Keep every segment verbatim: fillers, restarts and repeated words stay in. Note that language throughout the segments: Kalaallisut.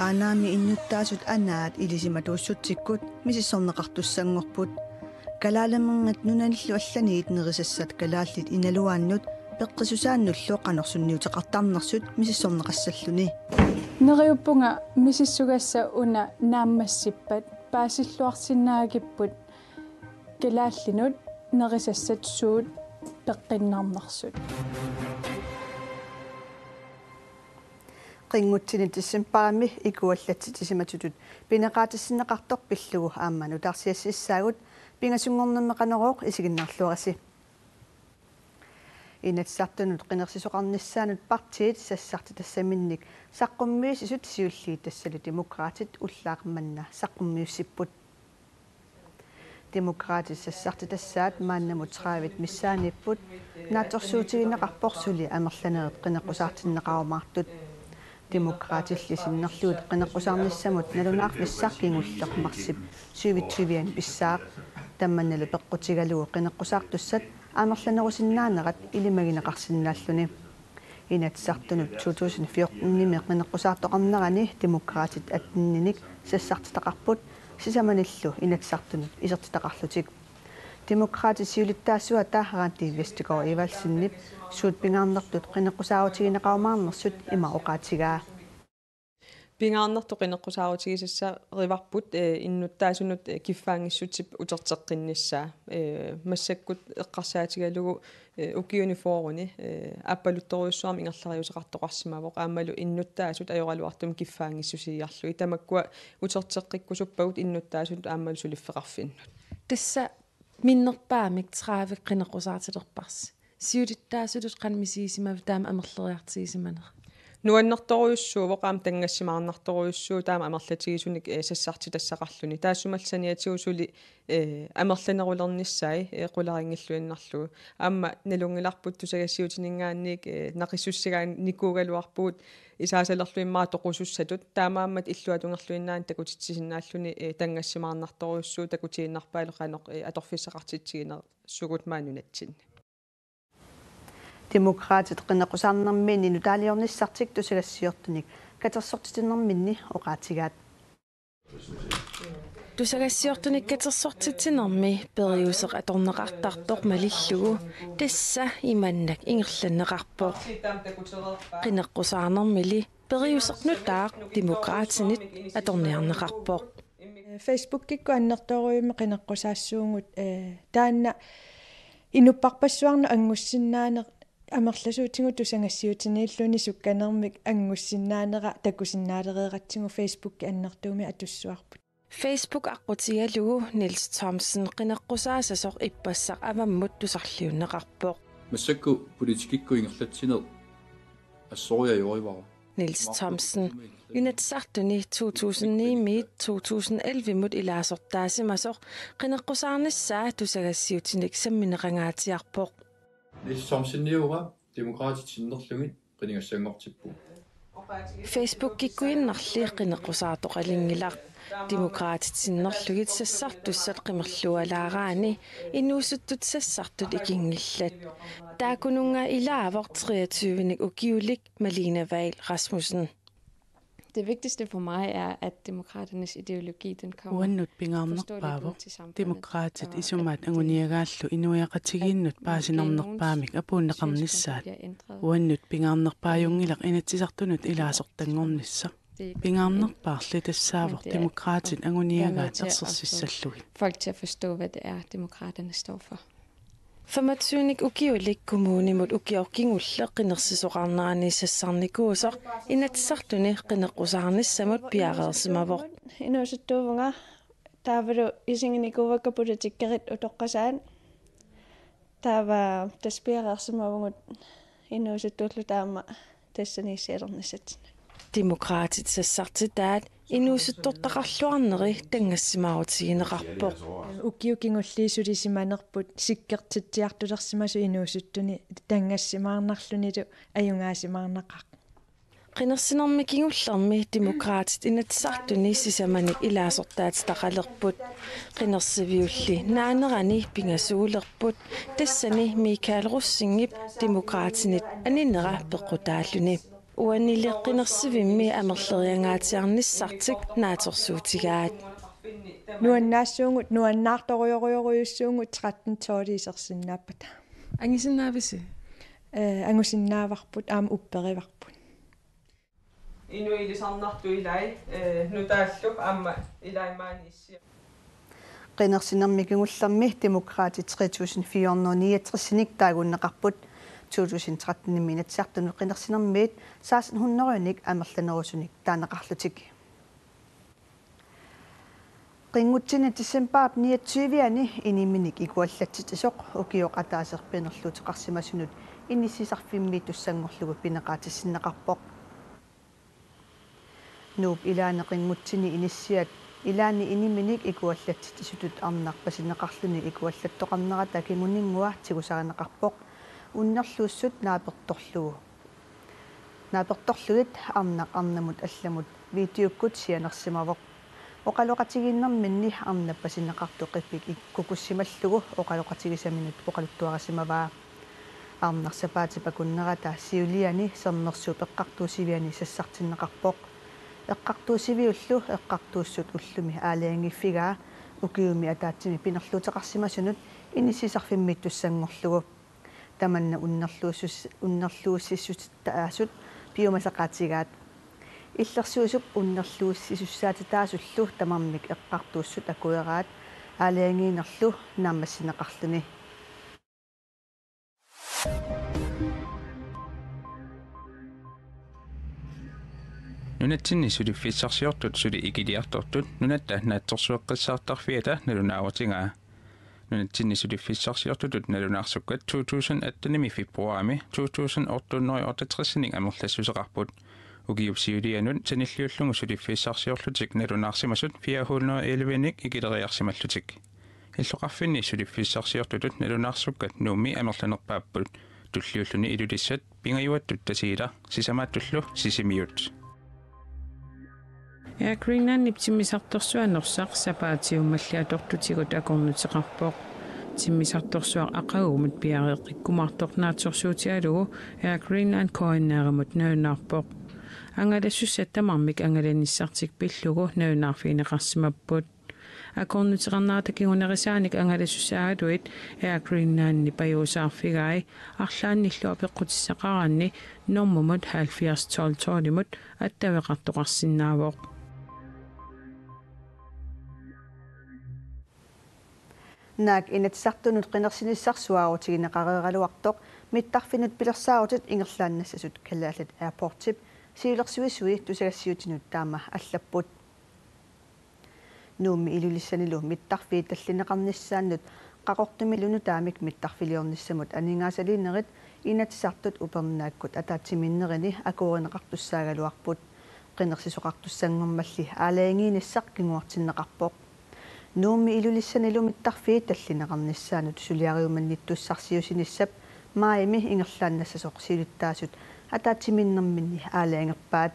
Aanaami innuttaasut anaat ilisimatuussutsikkut misissorneqartussanngorput. Kalaalimerngat nunanillu allaniit nerisassat kalaallit inaluaannut peqqissusaannullu qanoq sunniuteqartarnersut misissorneqassalluni. Neriuppunga misissugassat una naammassippat paasilluarsinnaagipput kalaallinut nerisassat suut peqqinnarnersut. Qinngutsinit decembarimi ikuallatsitisimatutut pineqaatissinneqartoq pillugu aamma nutaarsiassissaagut, pingasunngornermi Qanorooq isiginnaarluarisi. Inatsisartunut qinersisoqarnissaanut partiit sassartitassaminnik saqqummiussisut siulliit, tassalu Demokraatit, ullaaq manna saqqummiussipput. Demokraatit sassartitassaat maannamut tredive missaaniipput, naatsorsuutigineqarpoq suli amerlanerit qineqqusaartinneqarumaartut. Demokraatilli sinnerlugit qineqqusaarnissamut nalunaarnissaq kingulleq marsip syvogtyve-ani pissaaq. Tamannalu peqqutigalugu qineqqusaartussat amerlanerusinnaanerat ilimagineqarsinnaalluni. Inatsisartunut to tusind fjorten-imi qineqqusaartoqarnerani Demokraatit atten-inik sassartitaqarput, sisamanillu Inatsisartunut isertitaqarlutik. Demokraatit siulittaasuata Randi Vestergaard Evaldsenip suut pingaarnertut qineqqusaarutigineqarumaarnersut ima oqaatigaa. Pingaarnertut qineqqusaarutigisassarivarput, eh, innuttaasunut, eh, kiffaanngissutsip uterteqqinnissaa. Eh, massakkut eqqarsaatigalugu, eh, ukiuni fyrreni, eh, aappaluttorujussuarmik ingerlariuseqartoqarsimavoq, aammalu innuttaasut ajoraluartumik kiffaanngissusiiarlugit. Tamakkua uterteqqikkusuppagut innuttaasunut aammalu suliffeqarfinnut. Tassa minnerpaamik tredive qineqqusaartilerparsi. Siulittaasutut qanoq misigisimavit taama amerleriartigisimanera? Nuannertorujussuuvoq, aamma tanngassimaarnartorujussuuvoq taama amerlatigisunik, eh, sassartitassaqarluni. Taassumalu saniatigut suli, eh, amerlanerulernissai, eh, qularinngilluinnarlugu. Aamma nalunngilarput tusagassiutininngaanniit, eh, naqissussigaanikuugaluarpugut isaasalerlugit immaqa toqusussatut. Taamaammat illuatungerluinnaanik takutitsisinnaalluni, eh, tanngassimaarnartorujussuuvoq, takutiinnarpaalu qanoq, eh, atorfissaqartitsiginersugut maani nunatsinni. Demokraatit qineqqusaarnerminni nutaaliornissartik tusagassiortunik katersortitsinerminni oqaatigaat. Tusagassiortunik katersortitsinermi periuseq atorneqartartoq malillugu tassa imannak ingerlanneqarpoq. Qineqqusaarnermili periuseq nutaaq Demokraatinit atorniarneqarpoq. Facebookikkut annertoorujussuarmik qineqqusaassuugut, eh, taanna inupparpassuarnut anngussinnaaneq amerlasuutigut tusagassiutiniilluni sukkanermik anngussinnaaneq takusinnaalereeratsigu Facebookip annertuumik atussuarput. Facebook aqqutigalugu Niels Thomsen qineqqusaassasoq ippassaq avammut tusarliunneqarpoq. Massakkut politikkikkut ingerlatsineq assorujussuaq ajorivara. Niels Thomsen, Inatsisartuni to tusind ni-miit to tusind elleve-mut ilaasortaasimasoq, qineqqusaarnissaa tusagassiutinik sammineqangaatsiarpoq. Niels Thomseniuvoq Demokraatit sinnerlugit qinigassanngortippugut. Facebookikkuinnarli qineqqusaartoqalinngilaq. Demokraatit sinnerlugit sassartussat qimerlualaaraanni inuusuttut sassartut ikinngillat. Taakkununnga ilaavoq treogtyve-nik ukiulik Malene Vahl Rasmussen. Det vigtigste for mig er, at Demokraternes ideologi, den kommer Uannut pingaarnerpaavoq Demokraatit isumaat anguniagaallu inuiaqatigiinnut paasinarnerpaamik apuunneqarnissaat. Uannut pingaarnerpaajunngilaq Inatsisartunut ilaasortanngornissaq. Pingaarnerpaarli tassaavoq Demokraatit anguniagaat ersersissallugit. Folk til at forstå, hvad det er, Demokraterne står for. Femogtyve-nik ukiulik kommunimut ukioq kingulleq qinersisoqarnerani sassarnikuusoq Inatsisartuni qineqqusaarnissamut piareersimavoq. Inuusuttuuvunga taavalu isiginikuuakka politikkerit utoqqasaat. Taava tassa piareersimavugut inuusuttuullu taama tassaniissialernissatsinnik. Demokraatit sassartitaat inuusuttortaqarluarneri tanngassimaarutigineqarpoq. Ukiut kingulliit sulisimanerput sikkertitsiartulersimasut inuusuttuni tanngassimaarnarlunilu ajugaasimaarnaqaaq. Qinersinermi kingullermi Demokraatit Inatsisartuni sisamanik ilaasortaatitaqalerput. Qinersiviulli naanerani pingasuulerput, tassani Michael Rosingip Demokraatinit aninera peqqutaalluni. Uanili qinersivimmi amerleriangaatsiarnissartik naatsorsuutigaat. Nuannaassuugut, nuannaartorujorujorujussuugut tretten tolv isersinnaappata. Angusinnaavisi? Eh, angusinnaavarput, aamma upperivarput. Inuit ilisarnartut ilai, eh, nutaallu aamma ilai maani issia. Qinersinermi kingullermi Demokraatit tre tusind fire hundrede niogtresinik taaguunneqarput. To tusind trettenimi Inatsisartunut qinersinermiit seksten hundredenik amerlanerusunik taaneqarlutik. Qinngutsini decembarip niogtyve-ani iniminik ikuallatsitsisoq ukioq ataaseq pinerluuteqarsimasunut inissisarfimmiittussanngorlugu pineqaatissinneqarpoq. Nuup ilaani qinngutsini inissiat ilaanni iniminik ikuallatsitsisutut arnaq pasinneqarluni ikuallattoqarnerata kinguninngua tigusarineqarpoq unnerluussut naapertorlugu. Naapertorlugit arnaq arnamut allamut videokkut sianersimavoq. Oqaloqatigiinnerminni arnap pasinneqartoq qippik ikkukussimallugu oqaloqatigisaminut oqaluttuarisimavaa. Arnaq sapaatip akunnerata siuliani Sermersuup eqqartuussiviani sassartinneqarpoq. Eqqartuussiviullu eqqartuussut ullumi aalajangiiffigaa ukiumi ataatsimi pinerluuteqarsimasunut inissisarfimmiittussanngorlugu. Tamanna unnerluussus-, unnerluussissutaasut piumasaqaatigaat. Illersuisup unnerluussisussaatitaasullu tamarmik eqqartuussut akueraat aalajangiinerlu naammassineqarluni. Nunatsinni suliffissarsiortut suli ikiliartortut Nunatta Naatsorsueqqissaartarfiata nalunaarutigaa. Nunatsinni suliffissarsiortutut nalunaarsukkat to tusind atten-imi februarimi to tusind otte hundrede otteogtres-inik amerlassuseqarput. Ukiup siulianut sanilliullugu suliffissarsiorlutik nalunaarsimasut fire hundrede elleve-nik ikileriarsimallutik. Illoqarfinni suliffissarsiortutut nalunaarsukkat Nuummi amerlanerpaapput, tulliulluni Ilulissat, pingajuattut Tasiilaq, sisamaattullu Sisimiut. Air Greenlandip timmisartorsuaq Norsaq sapaatip siummalli atortutigut akornuteqarpoq. Timmisartorsuaq aqagumut piareeqqikkumaartoq naatsorsuutigalugu Air Greenland K N R-imut nalunaarpoq. Angalasussat tamarmik angalanissartik pillugu nalunaarfigineqarsimapput. Akornuteqarnerata kingunerisaanik angalasussaagaluit Air Greenlandi pajuusaarfigai, arlaannillu apeqqutissaqaraanni normumut halvfjerds tolv tolv-imut attaveqartoqarsinnaavoq. Naak Inatsisartunut qinersinissaq suaarutigineqareeraluartoq mittarfinnut pilersaarutit ingerlaannassasut Kalaallit Airportip siulersuisui tusagassiuutinut taama allapput. Nuummi Ilulissanilu mittarfiit tallineqarnissaannut Qaqortumilu nutaamik mittarfiliornissamut aningaasaliinerit Inatsisartut upernaakkut ataatsimiinnerini akuerineqartussaagaluarput. Qinersisoqartussanngormalli aalajangiinissaq kinguartinneqarpoq. Nuummi Ilulissanilu mittarfiit tallineqarnissaannut suliariumannittussarsiuutinissap maajimi ingerlaannassasoq siulittaasut ataatsimiinnerminni aalajangerpaat.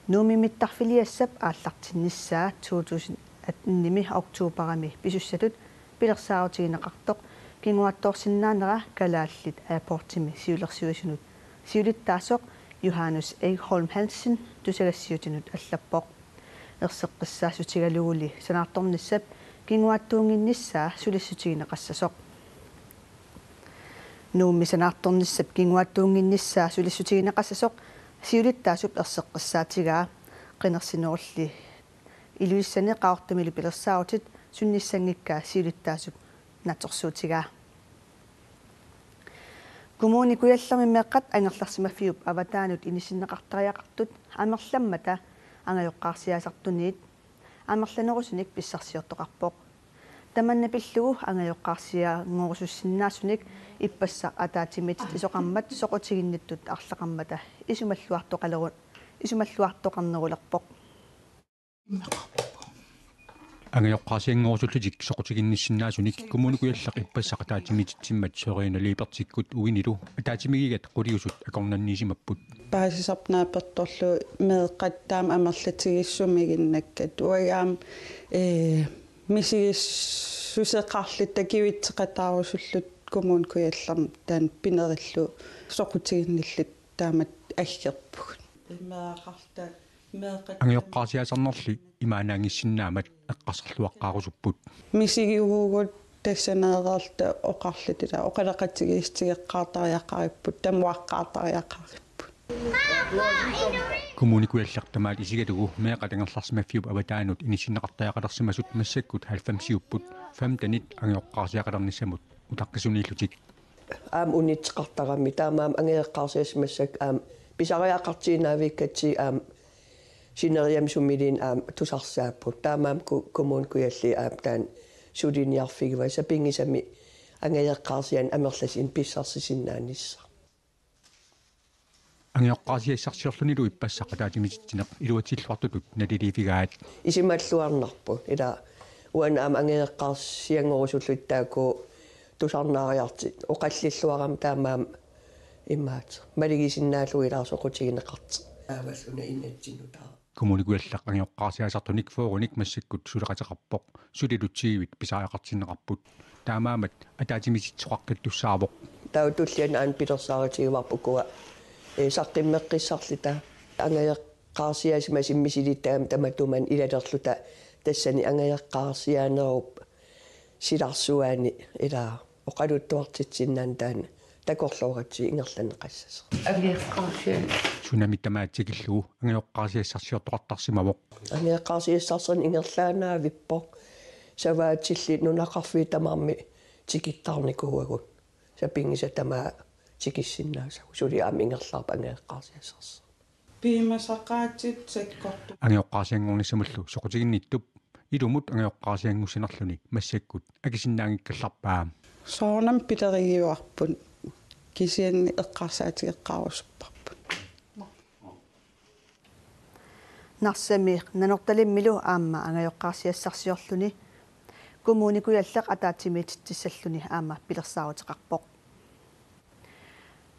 Nuummi mittarfiliassap aallartinnissaa to tusind atten-imi oktobarimi pisussatut pilersaarutigineqartoq kinguaattoorsinnaanera Kalaallit Airportimi siulersuisunut siulittaasoq Johannes Egholm Hansen tusagassiuutinut allappoq. Erseqqissaatigaluguli sanaartornissap kinguaattuunnginnissaa sulissutigineqassasoq. Nuummi sanaartornissap kinguaattuunnginnissaa sulissutigineqassasoq siulittaasup erseqqissaatigaa. Qinersinerulli Ilulissani Qaqortumilu pilersaarutit sunnissanngikkaa siulittaasup naatsorsuutigaa. Kommune Kujallermi meeqqat angerlarsimaffiup avataanut inissinneqartariaqartut amerlammata angajoqqaarsiaasartuniit amerlanerusunik pissarsiortoqarpoq. Tamanna pillugu angajoqqaarsianngorusussinnaasunik ippassaq ataatsimiititsisoqarmat soqutiginnittut arlaqarmata isumalluartoqaleru-, isumalluartoqarnerulerpoq. Angajoqqaarsianngorusullutik soqutiginnissinnaasunik Kommune Kujalleq ippassaq ataatsimiititsimmat Søren Libertikkut uinilu ataatsimiigigat quliusut akornanniisimapput. Paasisarput naapertorlugu meeqqat taama amerlatigissumiginnakkat. Uagut aamma, eh, misigissuseqarluta kivitseqataarusulluta Kommune Kujallermi taanna pinerillugu soqutiginnilluta taamatut aggerpugut. Meeqqarta, meeqqat. Angajoqqaarsiaasarnerli imaannaanngissinnaammat eqqarsarluaqqaarusupput. Misigiguugut tassaneeraalta oqarluta oqaloqatigiissutigeqqaartariaqaripput, tamuaqqaartariaqaripput. Kommune Kujalleq tamaat isigalugu meeqqat angerlarsimaffiup avataanut inissinneqartariaqalersimasut massakkut halvfemsiupput femtenit angajoqqaarsiaqalernissamut utaqqisuniillutik. Aamma unitseqartarami taamaammat angajoqqaarsiassat massakkut aamma pisariaqartiinnaavikkatsigit aamma sineriammi sumiluunniit aamma tusarsaapput. Taamaammat ku-, Kommune Kujalleq aamma taanna suliniarfigivaat sapinngisamik angajoqqaarsianik amerlasuunik pissarsisinnaanissaq. Angajoqqaarsiassarsiorlunilu ippassaq ataatsimiititsineq iluatsilluartutut naliliiffigaat. Isumalluarnarpoq. Ila uani aamma angajoqqaarsianngorusullutik taakku tusarnaariartut oqallilluarami taamaammat imaattoq. Malugisinnaallugu ilaa soqutigineqartoq. Taavalluna inatsinnut taava. Kommune Kujalleq angajoqqaarsiaasartunik fyrrenik massakkut suleqateqarpoq. Sulilu tyvit pisariaqartinneqarput. Taamaammat ataatsimiititsisoqaqqittussaavoq. Taava tulliani aamma pilersaarutigivarput ukua, ee, saqqummeqqissarluta. Angajoqqaarsiaasimasut misilittagami tamatuma ilalerluta tassani angajoqqaarsianerup silarsuani ilaa oqaluttuartitsinnaaneq taanna takorlooratsigu ingerlanneqassasoq. Angajoqqaarsian. Sunami tamaat tikillugu angajoqqaarsiassarsiortoqartarsimavoq. Angajoqqaarsiassarsiorneq ingerlaannavippoq. Savaatillit nunaqarfiit tamarmik tikittarnikuuagut. Sapinngisaq tamaat tikissinnaasagut. Suli aamma ingerlaarpoq angajoqqaarsiassarsiorneq. Piumasaqaatit sakkortut. Angajoqqaarsianngornissamullu soqutiginnittup ilumut angajoqqaarsianngussanerluni massakkut akisinnaanngikkallarpaa. Soorunami pilerigiuarput kisianni eqqarsaatigeqqaarusupparput. Narsami Nanortalimmilu aamma angajoqqaarsiassarsiorluni Kommune Kujalleq ataatsimiititsissalluni aamma pilersaaruteqarpoq.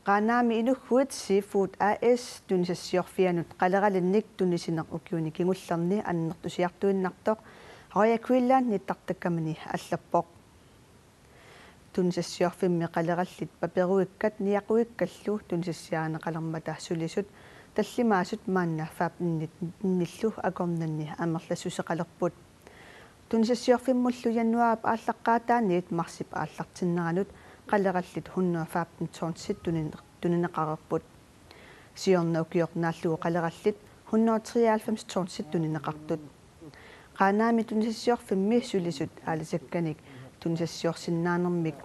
Qaanaami inughuit Seafood A/S tunisassiorfianut qaleralinnik tunisineq ukiuni kingullerni annertusiartuinnartoq Royal Greenland nittartakkamini allappoq. Tunisassiorfimmi qalerallit paperuikkat niaquikkallu tunisassiarineqalermata sulisut tallimaasut maanna femtenit nitten-illu akornanni amerlassuseqalerput. Tunisassiorfimmullu januaarip aallaqqaataaniit marsip aallartinneranut qalerallit hundrede femten tonsit tunin-, tunineqareerput. Siorna ukioq naallugu qalerallit hundrede treoghalvfems tonsit tunineqartut. Qaanaami tunisassiorfimmi sulisut aalisakkanik tunisassiorsinnaanermik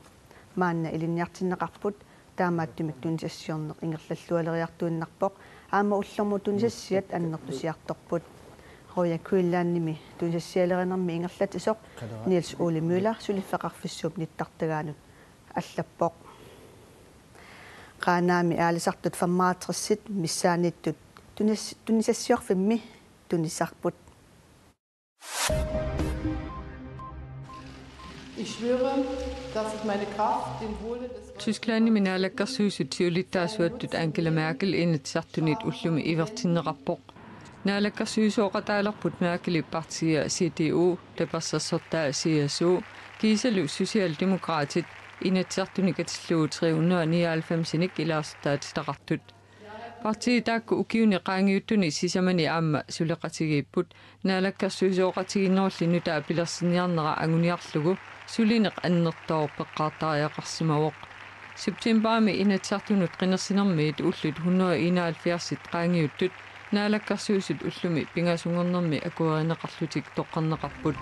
maanna ilinniartinneqarput, taamaattumik tunisassiorneq ingerlallualeriartuinnarpoq aamma ullormut tunisassiat annertusiartorput. Royal Greenlandimi tunisassialerinermi ingerlatisoq Niels Ole Møller suliffeqarfissuup nittartagaanut allappoq. Qaanaami aalisartut femoghalvtredsit missaanniittut tunis-, tunisassiorfimmi tunisarput. Ich schwöre, dass ich meine Kraft dem Wohle des Tysklandimi naalakkersuisut siulittaasuattut Angela Merkel Inatsisartunit ullumi ivertinneqarpoq. Naalakkersuisooqataalerput Merkelip partia C D U, tapersersortaa C S U, kiisalu Socialdemokraatit Inatsisartuni katillugu tre hundrede nioghalvfemsinik ilaasortaatitaqartut. Partiit taakku ukiuni qaangiuttuni sisamani aamma suleqatigiipput, naalakkersuisooqatigiinnerulli nutaaq pilersinniarnera anguniarlugu sulineq annertooq peqqaartariaqarsimavoq. Septembarimi Inatsisartunut qinersinermiit ullut hundrede enoghalvfjerdsit qaangiuttut naalakkersuisut ullumi pingasunngornermi akuerineqarlutik toqqarneqarput.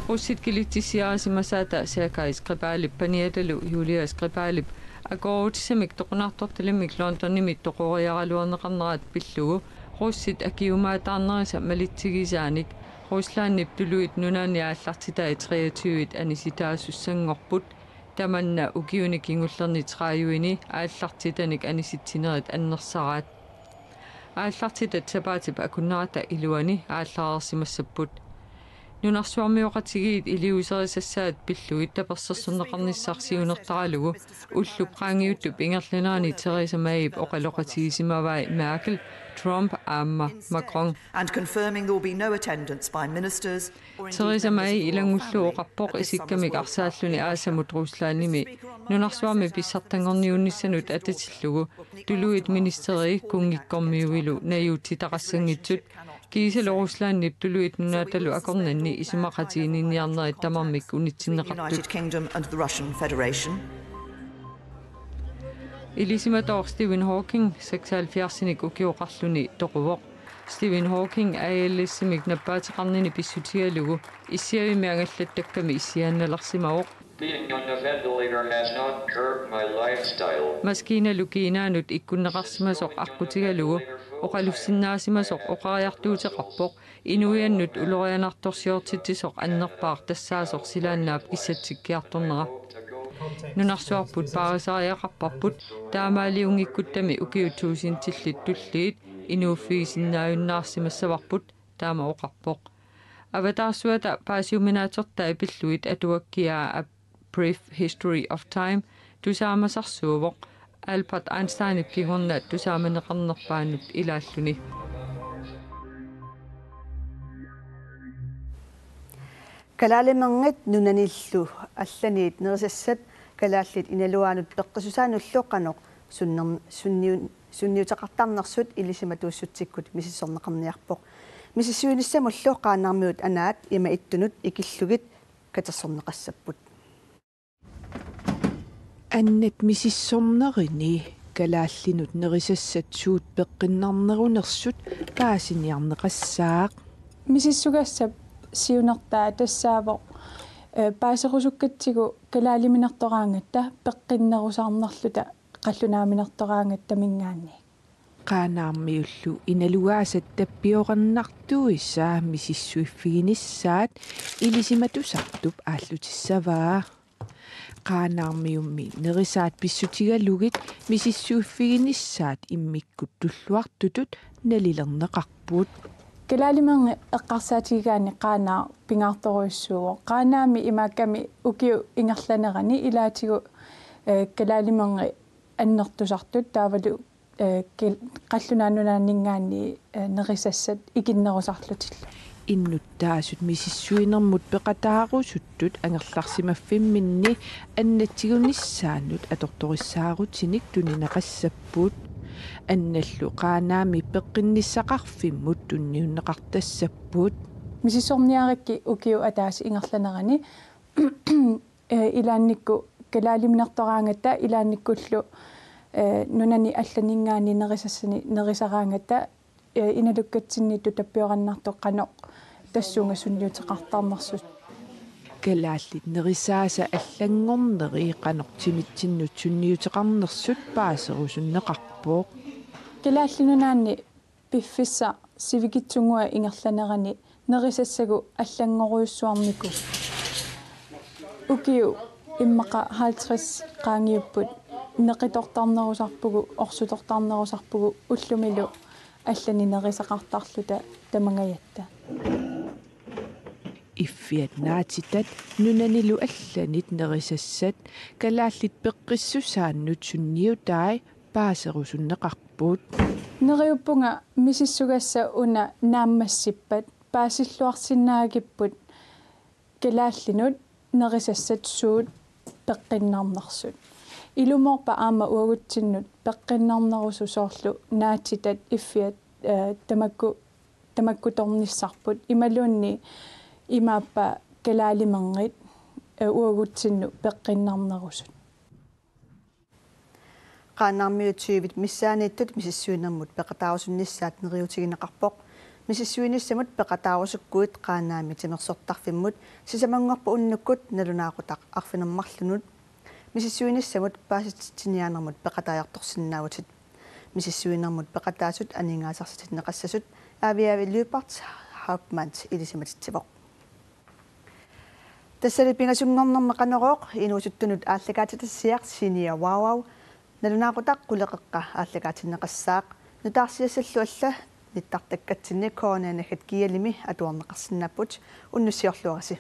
Russit kilitsissiarisimasaata Sergej Skripalip paniatalu Julia Skripalip akuerutissamik toqunartortalimmik Londonimi toqoriaraluarneqarnerat pillugu russit akiumaataarnerisa malitsigisaanik Ruslandip tuluit nunaanni aallartitai treogtyvit anisitaasussanngorput, tamanna ukiuni kingullerni tredive-ni aallartitanik anisitsinerit annersaraat. Aallartitat sapaatip akunnerata iluani aallareersimassapput. Nunarsuarmioqatigiit iliuuserisassaat pillugit tapersersorneqarnissaq siunertaralugu ullup qaangiuttup ingerlanerani Theresa Mayip oqaloqatigisimavai Merkel, Trump aamma Macron. And confirming there will be no attendance by ministers or indeed Theresa May members of the royal ilanngullugu family oqarpoq at this summer's isikkamik World Cup arsaalluni in Russia. Aasamut Ruslandimi Mister Speaker, on nunarsuarmi pissartanngorniunnissanut atatillugu tuluit ministerii kunngikkormiuilu najuutsitaqassanngitsut kiisalu Ruslandip tuluit nunaatalu akornanni isumaqatiginninniarnerit tamarmik unitsinneqartut. United Kingdom and the Russian Federation. Ilisimatooq Stephen Hawking seksoghalvfjerdsinik ukioqarluni toquvoq. Stephen Hawking A L S-imik nappaateqarnini pissutigalugu issiavimmi angallattakkami issiaannalersimavoq. Being on the ventilator has not curbed my lifestyle. Maskiinalu kiinaanut ikkunneqarsimasoq aqqutigalugu oqalussinnaasimasoq oqariartuuteqarpoq inuiannut ulorianartorsiortitsisoq annerpaaq tassaasoq silaannaap kissatsikkiartornera. Nunarsuarput paarisariaqarparput taamaaliunngikkutsigami ukiut tuusintillit tulliit inuuffigisinnaajunnaarsimassavarput, taama oqarpoq. Avataarsuata paasiuminaatsortai pillugit atuakkiaa A Brief History of Time tusaamasarsuuvoq, Albert Einsteinip kingorna tusaamaneqarnerpaanut ilaalluni. Kalaalimerngit nunanillu allaniit nerisassat kalaallit inaluaanut peqqissusaannullu qanoq sunner-, sunniu-, sunniuteqartarnersut ilisimatuussutsikkut misissorneqarniarpoq. Misissuinissamullu Qaanaarmiut anaat ima ittunut ikillugit katersorneqassapput. Annat misissornerini kalaallinut nerisassat suut peqqinnarnerunersut paasiniarneqassaaq. Misissugassap siunertaa tassaavoq, eh, paaserusukkatsigu kalaaliminartoraangatta peqqinnerusaarnerluta qallunaaminertoraangattaminngaanniit. Qaanaarmiullu inalugaasat tappiorannartuisa misissuiffiginissaat ilisimatusartup aallutissavaa. Qaanaarmiummi nerisaat pissutigalugit misissuiffiginissaat immikkut tulluartutut nalilerneqarput. Kalaalimerngit eqqarsaatigigaanni Qaanaaq pingaartorujussuuvoq. Qaanaami imaakkami ukiup ingerlanerani ilaatigut, eh, kalaalimerngit annertusartut taavalu, eh, kil-, Qallunaat Nunaanninngaanniit, eh, nerisassat ikinnerusarlutillu. Innuttaasut misissuinermut peqataarusuttut angerlarsimaffimminni annatsigunissaannut atortorissaarutinik tunineqassapput. Annallu Qaanaami peqqinnissaqarfimmut tunniunneqartassapput. Misissorniarikkit ukiup ataatsip ingerlanerani, eh, ilaannikkut kalaaliminartoraangatta ilaannikkullu, eh, nunani allaninngaanniit nerisassani nerisaraangatta, eh, inalukkatsinniittut tappiorannartut qanoq tassuuna sunniuteqartarnersut. Kalaallit nerisaasa allanngorneri qanoq timitsinnut sunniuteqarnersut paaserusunneqarpoq. Kalaallit Nunaanni piffissaq sivikitsunnguup ingerlanerani nerisassagut allanngorujussuarnikut. Ukiut immaqa halvtreds qaangiupput neqitortarnerusarpugut, orsutortarnerusarpugut ullumilu allanik nerisaqartarluta tamangajatta. Iffiat naatitat nunanilu allanit nerisassat kalaallit peqqissusaannut sunniutai paaserusunneqarput. Neriuppunga misissugassat una naammassippat paasilluarsinnaagipput kalaallinut nerisassat suut peqqinnarnersut. Ilumoorpa aamma uagutsinnut peqqinnarnerusut soorlu naatitat iffiat, eh, tamakku, tamakkutornissarput imaluunniit imaappa kalaalimerngit, eh, uagutsinnut peqqinnarnerusut. Qaanaarmiut tyvit missaanniittut misissuinermut peqataarusunnissaat neriuutigineqarpoq. Misissuinissamut peqataarusukkuit Qaanaami timersortarfimmut sisamanngorpat unnukkut nalunaaqutaq arfineq-marlunut misissuinissamut paasititsiniaanermut peqataajartorsinnaavutit. Misissuinermut peqataasut aningaasarsitinneqassasut Aviavi Lyberth Hauptmann ilisimatitsivoq. Tassali pingasunngornermi Qanorooq inuusuttunut aallakaatitassiaq Senior Wauwau. Nalunaaqutaq quleqeqqa aallakaatinneqassaaq. Nutaarsiassallu alla nittartakkatsinni K N R naggat G L-imi atuarneqarsinnaapput. Unnussiorluarisi.